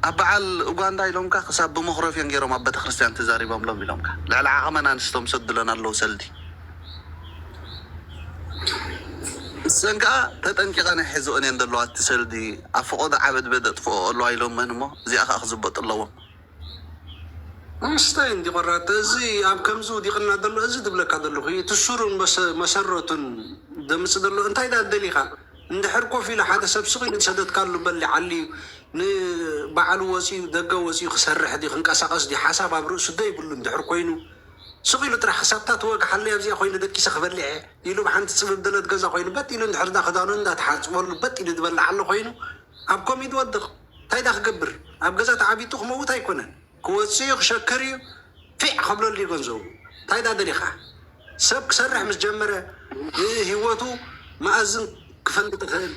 ኣብ በዓል ኡጋንዳ ኢሎምካ ክሳብ ብመኽረፊዮን ገይሮም ኣብ ቤተክርስትያን ተዛሪቦምሎም ኢሎምካ። ልዕሊ ዓቕመን ኣንስቶም ሰድለን ኣለዉ ሰልዲ። እሰን ከዓ ተጠንቂቐን ኣይሕዝኦን እየን ዘለዋ። እቲ ሰልዲ ኣብ ፈቐዶ ዓበድበድ ኣጥፍኦ ኣለዋ ኢሎመን እሞ እዚኣ ከዓ ክዝበጡ ኣለዎም። ምስታይ እንዲ ቆራጥ እዚ ኣብ ከምዚ ውዲቕና ዘሎ እዚ ትብለካ ዘለኹ እዩ። እቲ ሱሩን መሰ- መሰረቱን ዘምጽእ ዘሎ እንታይ ዳ ደሊኻ? እንድሕር ኮፍ ኢሉ ሓደ ሰብ ስቕ ኢሉ ዝሰደትካሉ በሊዓሉ እዩ። ንባዕሉ ወፂኡ ደገ ወፂኡ ክሰርሕ ድዩ ክንቀሳቐስ ድዩ ሓሳብ ኣብ ርእሱ ዶ ይብሉ እንድሕር ኮይኑ ስቕ ኢሉ ጥራሕ ክሳብታ ትወግሓለይ ኣብዚኣ ኮይኑ ደቂሰ ክበልዐ ኢሉ ብሓንቲ ፅብብ ደለት ገዛ ኮይኑ በጥ ኢሉ እንድሕር ዳ ክዳኑ እንዳተሓፅበሉ በጥ ኢሉ ዝበልዓሉ ኮይኑ ኣብ ኮም እዩ ዝወድቕ። እንታይ ዳ ክገብር? ኣብ ገዛ ተዓቢጡ ክመውት ኣይኮነን። ክወፅእ እዩ፣ ክሸክር እዩ፣ ፊዕ ከብለሉ እዩ ገንዘቡ። እንታይ ዳ ደሊኻ? ሰብ ክሰርሕ ምስ ጀመረ ንህይወቱ መኣዝን ክፈልጥ ይኽእል።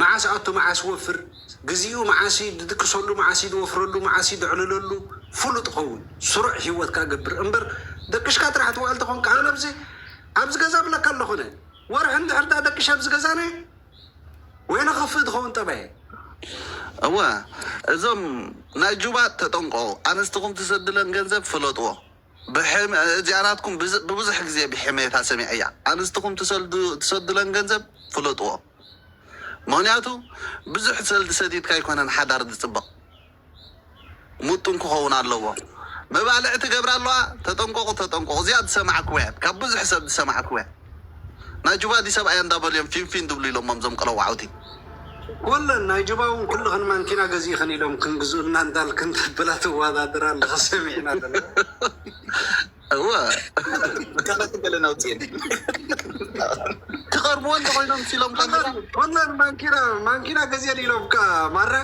መዓስ ኣቱ መዓስ ወፍር፣ ግዚኡ መዓስ እዩ ድድቅሰሉ፣ መዓስ እዩ ድወፍረሉ፣ መዓስ እዩ ድዕልለሉ ፍሉጥ ኸውን። ስሩዕ ህይወትካ ገብር እምበር ደቅሽካ ጥራሕ ትውዕል ተኾንካ ኣነ ኣብዚ ኣብዚ ገዛ ብለካ ኣለኹነ ወርሒ እንድሕር ዳ ደቅሽ ኣብዚ ገዛነ ወይ ንኸፍእ ዝኸውን ጠባየ። እወ እዞም ናይ ጁባ ተጠንቀቑ። ኣንስትኹም ትሰድለን ገንዘብ ፍለጥዎ። ብሕም- እዚኣ ናትኩም ብዝ- ብብዙሕ ግዜ ብሕሜታ ሰሚዐያ። ኣንስትኹም ትሰልዱ- ትሰድለን ገንዘብ ፍለጥዎ። ምኽንያቱ ብዙሕ ሰልዲ ሰዲድካ ኣይኮነን ሓዳር ዝፅበቕ። ሙጡን ክኸውን ኣለዎ። መባልዕ ትገብር ኣለዋ። ተጠንቀቑ፣ ተጠንቀቑ። እዚኣ ዝሰማዕኩዋ እያ። ካብ ብዙሕ ሰብ ዝሰማዕኩዋ እያ። ናይ ጁባዲ ሰብኣያ እንዳበሉ እዮም ፊንፊን ድብሉ ኢሎሞም እዞም ቀለዋዕውቲ። ወለን ናይ ጁባ እውን ኩልኽን ማንኪና ገዚእኽን ኢሎም ክንግዝኡልና እንዳልክን ተበላ ትዋዳደራ ኣለኸ ሰሚዕና ዘለና። እወ ከመት ገለ ናውፅየን ክቐርብዎ እንተኾይኖም ሲሎም ካሜራ ወለን ማንኪና ማንኪና ገዚአን ኢሎም ካ ማራ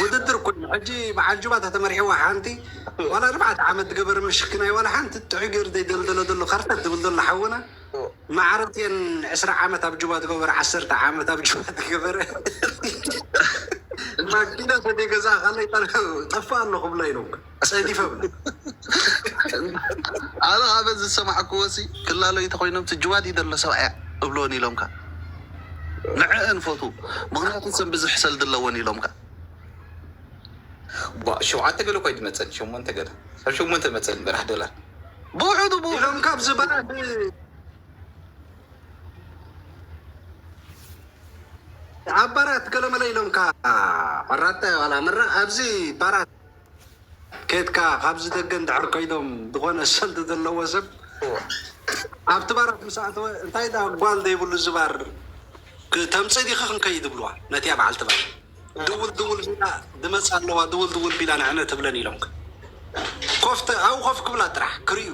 ውድድር ኮይኑ ሕጂ በዓል ጁባ ተተመሪሕዋ ሓንቲ ዋላ ኣርባዕተ ዓመት ትገበር ምሽክናይ ዋላ ሓንቲ ጥዑይ ገይሩ ዘይደልደሎ ዘሎ ከርተት ትብል ዘሎ ሓውና ማዕረትየን ዕስራ ዓመት ኣብ ጁባ ትገበር ዓሰርተ ዓመት ኣብ ጁባ ትገበረ ማኪና ሰደ ገዛ ካለይ ጠፋ ኣሎ ክብላ ኢሎም ፀዲፈ ብላ ኣነ ኣበ ዝሰማዕክዎ ሲ ክላለዩ ተኮይኖም ትጅዋድ ይደሎ ሰብኣያ እብልወን ኢሎምካ ንዕአን ፈቱ ምክንያቱ ሰን ብዙሕ ሰልዲ ኣለወን ኢሎምካ ሸውዓተ ገለ ኮይ ትመፀን ሸሞንተ ገለ ኣብ ሸሞንተ መፀን በራሕ ዶላር ብውሕዱ ብውሕዱ ኢሎም ካብ ዝበሃል ኣብ ባራት ገለመለ ኢሎምካ መራታ ዋላ መራ ኣብዚ ባራት ከድካ ካብዚ ደገ እንድሕር ከይዶም ዝኾነ ሰልዲ ዘለዎ ሰብ ኣብቲ ባራት ምስ ኣተወ እንታይ ዳ ጓል ዘይብሉ ዝባር ተምፅእ ዲኺ ክንከይድ ይብልዋ ነቲያ በዓልቲ ባር ድውል ድውል ቢላ ድመፅ ኣለዋ ድውል ድውል ቢላ ንዕነ ትብለን ኢሎም ኮፍ ኣብኡ ኮፍ ክብላ ጥራሕ ክርእዩ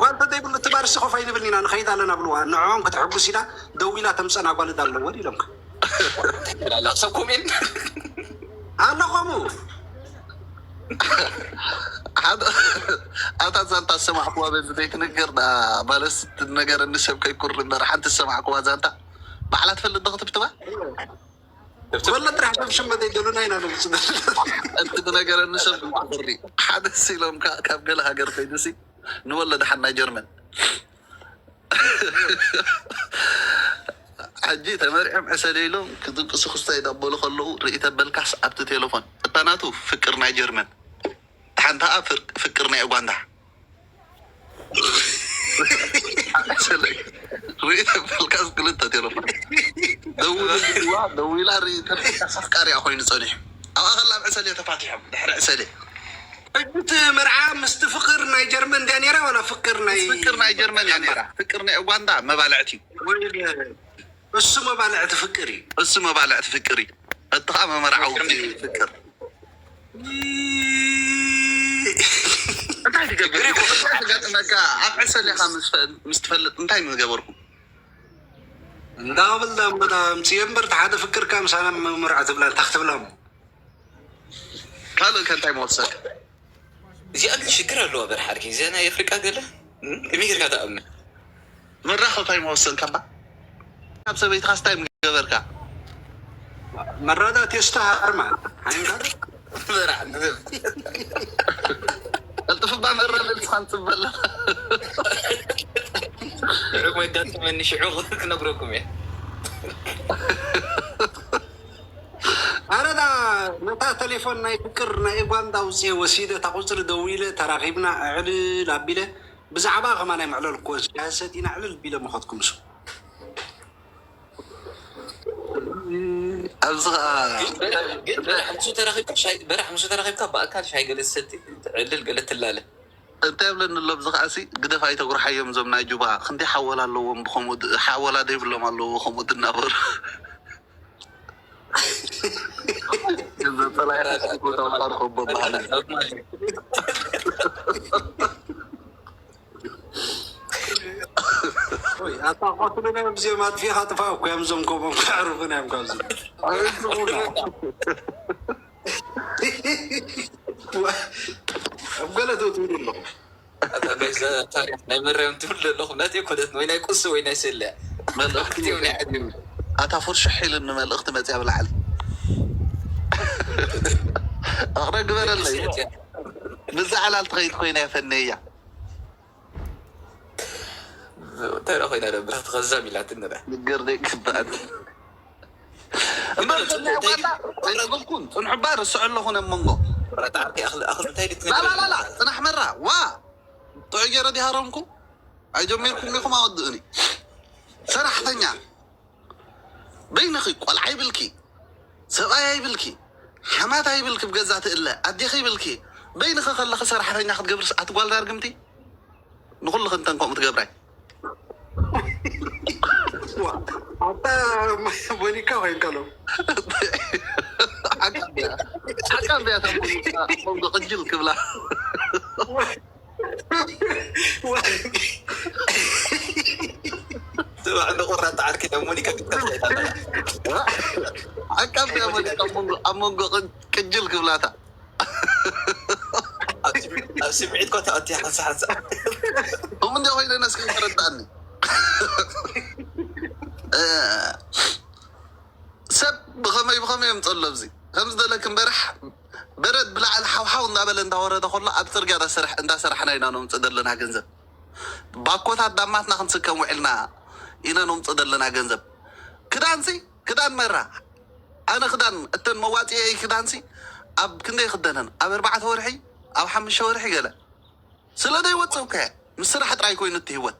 ጓል ተዘይብሉ እቲ ባርሲ ኮፍ ኣይንብልን ኢና ንኸይድ ኣለና ብልዋ ንዕኦም ክተሕጉስ ኢላ ደው ኢላ ተምፀና ጓል ዳ ኣለወን ኢሎም ሰብ ኮሜን ኣሎ ከምኡ ሓደ ኣታ ዛንታ ዝሰማዕኩዋ በዚ ዘይትነገር ዳ ባለስ ትነገረኒ ሰብ ከይኩር እምበር ሓንቲ ዝሰማዕኩዋ ዛንታ ባዕላ ትፈልጥ ዶ ክትብትባ ወለ ጥራሕ ሰብ ሽመ ዘይደሉና ኢና ነብፅና እቲ ትነገረኒ ሰብ ክሪ ሓደ ሲሎም ካብ ገለ ሃገር ከይዱ ሲ ንወለ ደሓን ናይ ጀርመን ሕጂ ተመሪዖም ዕሰለ ኢሎም ክድቅሱ ክስታይ ዳበሉ ከለዉ ርኢ ተበልካስ ኣብቲ ቴሌፎን እታ ናቱ ፍቅር ናይ ጀርመን ሓንታኣ ፍቅር ናይ ኡጋንዳ ርኢ ተበልካስ ክልተ ቴሌፎን ደውልዋ ደዊላ ርኢ ተበልካስ ኣፍቃሪኣ ኮይኑ ፀኒሑ ኣብኣ ከላ ኣብ ዕሰለ ተፋቲሖም ድሕሪ ዕሰለ እቲ መርዓ ምስቲ ፍቅር ናይ ጀርመን እንድያ ነይራ ዋላ ፍቅር ናይ ፍቅር ናይ ጀርመን እያ ነይራ ፍቅር ናይ ኡጋንዳ መባልዕቲ እዩ ወይ እሱ መባልዕቲ ፍቅር እዩ እሱ መባልዕቲ ፍቅር እዩ እቲ ከዓ መመርዓውቲ ፍቅር እንታይ ትገብር ተጋጥመካ ኣብ ዕሰሌኻ ምስ ትፈልጥ እንታይ ምገበርኩም እንዳበል ዳመዳ ምፅዮ እምበር ሓደ ፍቅርካ ምሳና መመርዖ ትብላ እንታይ ክትብላ ካልእ ከ እንታይ መወሰድ እዚኣ ግን ሽግር ኣለዋ በርሓርኪ እዚኣ ናይ ኣፍሪቃ ገለ ከመይ ጌርካ ተኣምን መራኸብ እንታይ መወሰን ከባ ካብ ሰበይትኻ ስታይ ገበርካ መራዳ ቴስታ ሃርማ ሓይንካ በራሕ ቀልጥፍባ መራ ልብስኻ ንፅበላ ሽዑ መጋጥመኒ ሽዑ ክነግረኩም እየ ኣረዳ ነታ ቴሌፎን ናይ ፍቅር ናይ ኡጋንዳ ውፅኤ ወሲደ እታ ቁፅሪ ደዊለ ተራኺብና ዕልል ኣቢለ ብዛዕባ ከማን ኣይምዕለልኩዎን ሻሂ ሰቲና ዕልል ቢለ መኸትኩ ምስ ኣብዚ ከዓ ግን በራሕ ምስ ተራኺብካ ሻይ በራሕ ምስ ተራኺብካ ብኣካል ሻይ ገለ ትሰቲ ትዕልል ገለ ትላለ። እንታይ ብለኒ ኣሎ ኣብዚ ከዓሲ ግደፍ ኣይተጉርሓዮም እዞም ናይ ጁባ ክንደይ ሓወላ ኣለዎም ብከምኡ ድ- ሓወላ ደይብሎም ኣለዎ ከምኡ ድናበሩ። ኣታ ቆትሉ ናይ ብዚኦም ኣጥፊኻ ጥፋ እኮ እዮም እዞም ከምኦም ከዕርፉና እዮም ካብዚ ኣብ ገለ ትውትውሉ ኣለኹ ታሪክ ናይ መርያም ትብል ዘለኹ ናት ኮነት ወይ ናይ ቁስ ወይ ናይ ሰልያ መልእኽቲ ክልቲኦም ናይ ዓዲ ኣታ ፍርሽሕ ኢልኒ መልእኽቲ መፅያ ብላዕሊ ኣቕረ ግበረለይ ብዛ ዕላል ትኸይድ ኮይና የፈነያ ተረ ኮይና ነብራ ተኸዛብ ኢላትኒ ዳ ንገር ዘይግባኣት እምበር ከላይ ዋላ ኣይረገዝኩን ፅንሑ እባ ርስዑ ኣለኹ ነ መንጎ ራታ ዓርኪ ኣኽሊ ኣኽሊ እንታይ ድት ላላላላ ፅናሕ መራ ዋ ጥዑይ ገይረ ዲሃረምኩ ኣይጀሚርኩም ኢኹም ኣወድእኒ ሰራሕተኛ በይንኺ ቆልዓ ይብልኪ ሰብኣይ ኣይብልኪ ሓማት ኣይብልኪ ብገዛ ትእለ ኣዴኺ ይብልኪ በይንኺ ከለኺ ሰራሕተኛ ክትገብርስ ኣትጓል ዳርግምቲ ንኹሉ ክንተን ከምኡ ትገብራይ ኣታ ሞኒካ ኮይንካ ሎም ዓቃቢያ ተሞኒካ ቆንጆ ቅጅል ክብላ ትባዕ ንቁራጥ ዓርኪ ደ ሞኒካ ክትከፍታ ዓቃቢያ ሞኒካ ኣብ መንጎ ቅጅል ክብላታ ኣብ ስምዒት ኮ ተኣትያ ሓንሳ ሓንሳ እምንዲ ኮይነ ነስኪ ተረዳእኒ ሰብ ብኸመይ ብኸመይ የምፀሎ ኣብዚ ከምዚ ደለክ እምበራሕ በረድ ብላዕሊ ሓውሓው እንዳበለ እንዳወረደ ከሎ ኣብ ፅርግያ እንዳሰራሕና ኢና ነምፅእ ዘለና ገንዘብ ባኮታት ዳማትና ክንስከም ውዕልና ኢና ነምፅእ ዘለና ገንዘብ ክዳንሲ ክዳን መራ ኣነ ክዳን እተን መዋፅኤ ክዳንሲ ኣብ ክንደይ ክደነን ኣብ ኣርባዕተ ወርሒ ኣብ ሓሙሽተ ወርሒ ገለ ስለ ዘይወፅእ እኮ ምስ ስራሕ ጥራይ ኮይኑ እቲ ህይወት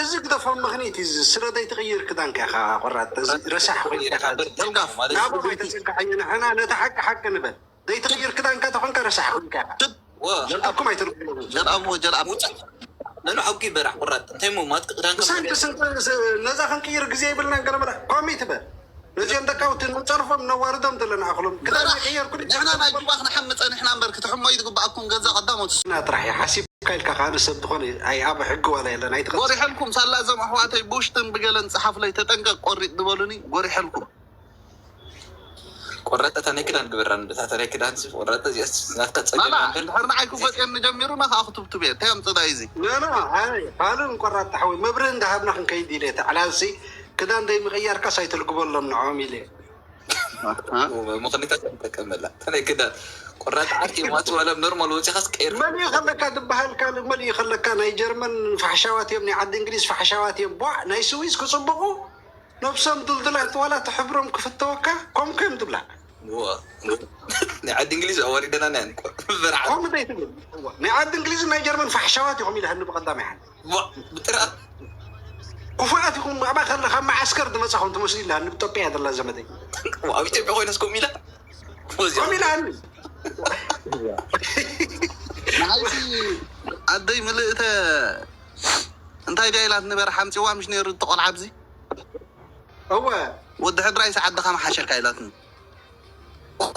እዚ ግደፎም ምኽኒት እዩ ስለ ዘይትቕይር ክዳንካ ኢኻ ቆራጥ ረሳሕ ኮይንካ ተልጋፍ ናብኦም ኣይተፀጋዓዮ ንሕና ነቲ ሓቂ ሓቂ ንበል ዘይትቕይር ክዳንካ ተኾንካ ረሳሕ ኮይንካ ኢኻ ጀልኣሞ ጀልኣሞ ጀልኣሞ ነኑ ሓቂ በራሕ ቁራጥ እንታይ ሞ ማት ክዳንካ ብሰንኪ ስንቂ ነዛ ክንቅይር ግዜ ይብልናን ገለ መለ ኮሚት በል ነዚኦም ደቃውቲ ንፀርፎም ነዋርዶም ዘለና ኣኽሎም ክዳን ይቅየር ኩሉ ንሕና ናይ ጅባ ክንሓምፀ ንሕና እምበር ክትሕሞ ይትግባኣኩም ገዛ ቀዳሞት እና ጥራሕ እዩ ሓሲብካ ኢልካ ካነ ሰብ ዝኾነ ኣይ ኣብ ሕጊ ዋላ የለን ኣይትኸ ጎሪሐልኩም ሳላ እዞም ኣሕዋተይ ቡሽትን ብገለን ፀሓፍለይ ተጠንቀቅ ቆሪጥ ዝበሉኒ ጎሪሐልኩም ቆረጠ ተነክዳን ግበራን በታ ተነክዳን ቆረጠ እዚኣስ ናትካ ጸገም ማማ እምበር እንድሕር ንዓይ ክጎፅየኒ ጀሚሩ ና ከዓ ክትብትብ እየ እንታይ ኣምፅዳ እዩ እዚ ኖኖ ካልእ እንቆራጣ ሓወይ መብርህ እንዳሃብና ክንከይድ ኢለ ተዓላልሲ ክዳን ዘይምቕያርካስ ኣይትልግበሎም ንዖም ኢለ ምኽንያታት ተጠቀመላ ተነክዳን ቆራጥ ዓርኪ ማት ዋላ ኖርማል ወፂኻስ ቀይር መሊኡ ከለካ ዝበሃል ካልእ መሊኡ ከለካ ናይ ጀርመን ፋሕሻዋት እዮም ናይ ዓዲ እንግሊዝ ፋሕሻዋት እዮም ቧዕ ናይ ስዊዝ ክፅብቑ ነብሶም ድልድላት ዋላ እቲ ሕብሮም ክፍተወካ ከምከም ድብላ ዋ፣ ናይ ዓዲ እንግሊዝ ኣዋሪደና ናይ እንቆ በርዓ ከምኡ ዘይትብል እዋ፣ ናይ ዓዲ እንግሊዝ ናይ ጀርመን ፋሕሻዋት ኢኹም ኢለ ህኒ ብቐዳማይ ሓን ዋ፣ ብጥራ ክፉኣት ኢኹም ኣብኣ ከለካ መዓስከር ዝመፃኹም ትመስሉ ኢለ ህኒ ብጦጵያ ዘላ ዘመደይ ዋ፣ ኣብ ኢትዮጵያ ኮይነስ ከምኡ ኢላ ወዚያ ከምኡ ኢለ ህኒ ንዓይሲ ኣደይ ምልእተ እንታይ ድያ ኢላት ንበረ ሓምፂዋ ምሽ ነይሩ ተቆልዓ ኣብዚ እወ ወዲ ሕድራይ ሰዓት ድኻ መሓሸካ ኢላትኒ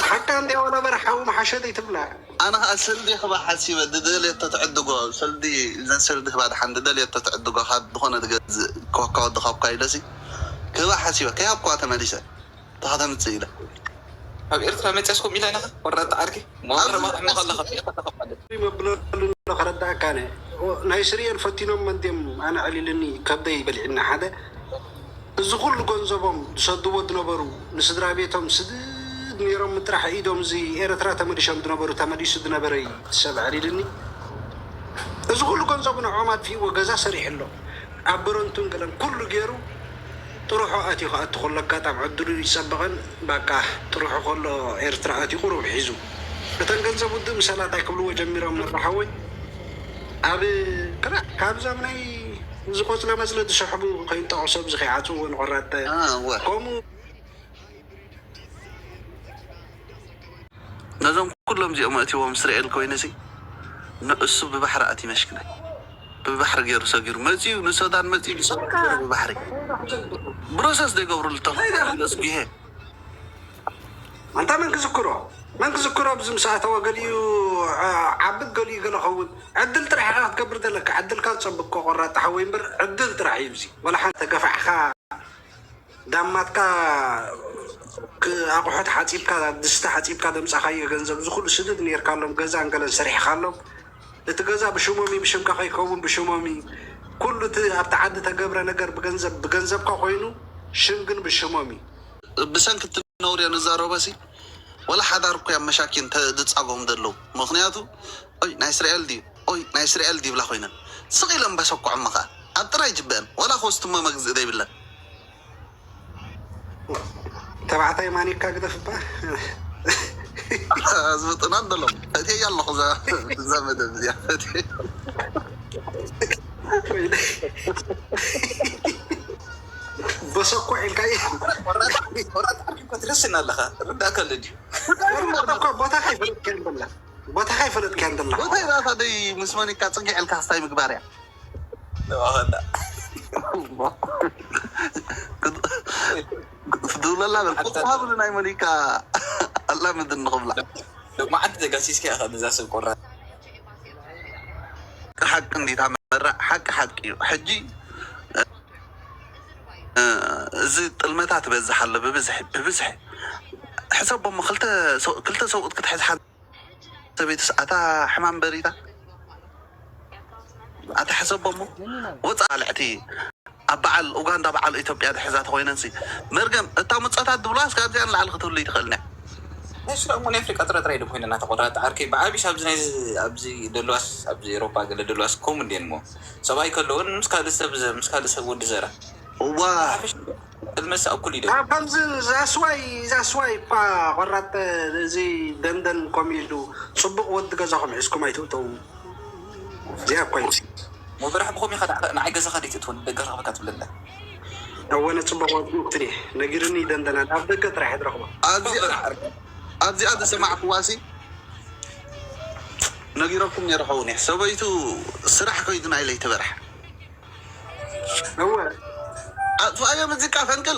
ሓካ እንዲያ ወላ በረሓዊ መሓሸ ዘይትብላ ኣነ ከዓ ሰልዲ ክባ ሓሲበ ድደልየቶ ትዕድጎ ሰልዲ እዘን ሰልዲ ክባ ድሓን ድደልየቶ ትዕድጎ ካብ ዝኾነ ድገዝእ ክወካ ወዲ ካብካ ኢለሲ ክባ ሓሲበ ከይሃብኳ ተመሊሰ ተኸተምፅእ ኢለ ኣብ ኤርትራ መፅያስኩም ኢላ ኢኻ ቆራጥ ዓርኪ ማረማ ከለኻ መብለሉ ከረዳእካ ነ ናይ ስርኤል ፈቲኖም መንድዮም ኣነ ዕሊልኒ ከብደይ በሊዕና ሓደ እዚ ኩሉ ገንዘቦም ዝሰድዎ ዝነበሩ ንስድራ ቤቶም ስድድ ነይሮም ጥራሕ ኢዶም እዚ ኤረትራ ተመሊሾም ዝነበሩ ተመሊሱ ዝነበረ ሰብ ዕሊልኒ እዚ ኩሉ ገንዘቡ ንዖም ኣጥፊእዎ ገዛ ሰሪሕሎ ኣብ በረንቱን ገለን ኩሉ ገይሩ ጥርሑ ኣትዩ ክኣቱ ከሎ ኣጋጣሚ ዕድሉ ይጸበቐን፣ ባቃ ጥርሑ ከሎ ኤርትራ ኣትዩ ቁሩብ ሒዙ። እተን ገንዘብ ውድእ ምሰላ እንታይ ክብልዎ ጀሚሮም መራሓወይ? ኣብ ክራዕ ካብዞም ናይ ዝቆጽለ መጽለ ዝሰሕቡ ከይንጠቕሶ ኣብዚ ከይዓጽዎ ንቆራጠ። እወ። ከምኡ ነዞም ኩሎም እዚኦም ኣእትዎም እስራኤል ኮይነ ሲ ንእሱ ብባሕሪ ኣትዩ መሽክናይ ብባሕሪ ገይሩ ሰጊሩ መፅዩ ንሶዳን መፅዩ ንሶዳን ገይሩ ብባሕሪ ብሮሰስ ዘይገብሩሉ ተፈለስጉሄ ኣንታ መን ክዝክሮ መን ክዝክሮ ኣብዚ ምስ ኣተወ ገሊኡ ዓብድ ገሊኡ ገለ ኸውን ዕድል ጥራሕ ኢኻ ክትገብር ዘለካ ዕድልካ ዝፀብቅ እኮ ቆራጥ ሓወይ እምበር ዕድል ጥራሕ እዩ እዚ ወላ ሓንቲ ተገፋዕካ ዳማትካ ኣቑሑት ሓፂብካ ድስቲ ሓፂብካ ደምፃኻዮ ገንዘብ እዚ ኩሉ ስድድ ነርካሎም ገዛን ገለን ሰሪሕኻሎም እቲ ገዛ ብሽሞም እዩ ብሽምካ ከይከውን ብሽሞም እዩ ኩሉ እቲ ኣብቲ ዓዲ ተገብረ ነገር ብገንዘብ ብገንዘብካ ኮይኑ ሽም ግን ብሽሞም እዩ ብሰንኪ እቲ ነውር እየ ንዛረቦ ሲ ወላ ሓዳር እኮ ኣብ መሻኪን ዝፃጎም ዘለዉ ምክንያቱ ኦይ ናይ እስራኤል ድዩ ኦይ ናይ እስራኤል ድዩ ይብላ ኮይነን ስቕ ኢለን በሰኩዖም ከዓ ኣብ ጥራይ ጅበአን ወላ ኮስትሞ መግዝእ ዘይብለን ተባዕታይ ማኒካ ግደፍባ ዝብጥና እንደሎም ፈትየ ኣለኹ እዛ መደብ እዚኣ ፈትየ በሰኮ ኢልካ ቆራጣ ትርስን ኣለኻ ርዳእካ ኣሎ ድዩ ቦታ ከይፈለጥካ እንደላ ቦታ ከይፈለጥካ እንደላ ቦታ ይባታ ደይ ምስ መኒካ ፅግዕ ኢልካ ስታይ ምግባር እያ ተባኸላ ትድውለላ በል ቁፅሃ ብሉ ናይ መኒካ ኣላ ምድን ንኽብላ መዓት ተጋሲስካ ኢኻ ነዛ ሰብ ቆራ ሓቂ እንዲታ መራእ ሓቂ ሓቂ እዩ ሕጂ እዚ ጥልመታ ትበዝሕ ኣሎ ብብዝሒ ብብዝሒ ሕሰቦ እሞ ክልተ ሰው- ክልተ ሰብኡት ክትሕዝ ሓንቲ ሰበይትስ ኣታ ሕማም በሪታ ኣታ ሕሰቦ እሞ ወፃ ልዕቲ ኣብ በዓል ኡጋንዳ በዓል ኢትዮጵያ ድሕዛ ተኮይነንሲ መርገም እታ ሙፀታት ድብለዋስ ካብዚኣ ንላዕሊ ክትህሉ ይትኽእል ኒያ ናይ ስራእ እሞ ናይ ኣፍሪቃ ጥረ ጥራይ ዶ ኮይነ እናተቆራረጠ ዓርከይ ብዓብሽ ኣብዚ ናይ ኣብዚ ደልዋስ ኣብዚ ኤሮፓ ገለ ደልዋስ ከምኡ እንዴን እሞ ሰብኣይ ከለውን ምስ ካልእ ሰብ ዘ- ምስ ካልእ ሰብ ወዲ ዘራ እዋ ጥልመሳ እኩል ይደ ከምዚ ዛስዋይ ዛስዋይ እኳ ቆራጥ እዚ ደንደን ኮም ኢሉ ፅቡቅ ወዲ ገዛኹም ሒዝኩም ኣይትእተው እዚኣ እኳ ይምሲ መብራሕ ብኸም ኢኻ ንዓይ ገዛኻ ደይትእትወኒ ደገ ረኽበካ ትብለለ እወነ ፅቡቅ ወዲ ትኒ ነጊርኒ ደንደና ኣብ ደገ ጥራሕ ትረኽቦ ኣብዚ- ኣብዚኣ ዝሰማዕኩዋ ሲ ነጊረኩም ነይረ ኸውን እየ ሰበይቱ ስራሕ ከይዱ ናይ ለይቲ በራሕ እወ ኣጥፍኣዮ ሙዚቃ ፈንቅል